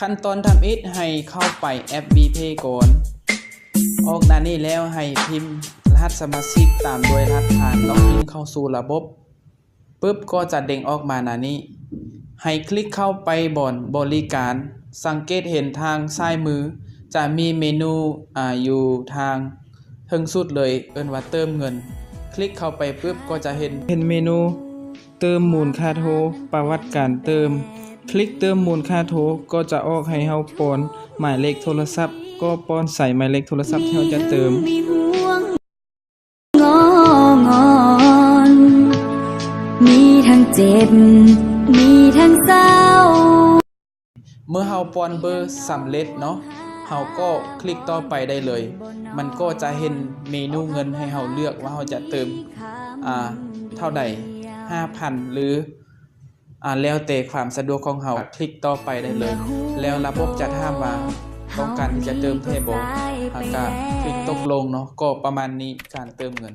ຂັ້ນຕອນທຳອິດໃຫ້ເຂົ້າໄປແອັບວີເພກ່ອນ. ອອກໜ້ານີ້ແລ້ວໃຫ້ພິມລະຫັດສະມາຊິກຕາມດ້ວຍລະຫັດຜ່ານລັອກອິນເຂົ້າສູ່ລະບົບ. ປຶບ ກໍຈະເດັ້ງອອກມາໜ້ານີ້. ໃຫ້ຄລິກເຂົ້າໄປບ່ອນບໍລິການ. ສັງເກດເຫັນທາງຊ້າຍມື ຈະມີເມນູ ອາ ຢູ່ທາງເທິງສຸດເລີຍ ເອີ້ນວ່າເຕີມເງິນ. ຄລິກເຂົ້າໄປປຶບ ກໍຈະເຫັນ ເຫັນເມນູເຕີມມູນຄ່າໂທ, ປະຫວັດການເຕີມ. ຄລິກເຕີມມູນຄ່າໂທ ກໍຈະອອກໃຫ້ເຮົາປ້ອນໝາຍເລກໂທລະສັບ, ກໍປ້ອນໃສ່ໝາຍເລກໂທລະສັບທີ່ເຮົາຈະເຕີມ. ມີຫວງງອງອນ ມີທັງເຈັບ ມີທັງເສົ້າ. ເມື່ອເຮົາປ້ອນເບີສຳເລັດເນາະ, ເຮົາກໍຄລິກຕໍ່ໄປໄດ້ເລີຍ. ມັນກໍຈະເຫັນເມນູເງິນໃຫ້ເຮົາເລືອກວ່າເຮົາຈະເຕີມ ອາ ເທົ່າໃດ, ຫ້າພັນ ຫຼື ອາ ແລ້ວແຕ່ຄວາມສະດວກຂອງເຮົາ. ຄລິກຕໍ່ໄປໄດ້ເລີຍ. ແລ້ວລະບົບຈະຖາມວ່າຕ້ອງການທີ່ຈະເຕີມແທ້ບໍ່? ເຮົາກະຄລິກຕົກລົງເນາະ. ກໍປະມານນີ້ ການເຕີມເງິນ.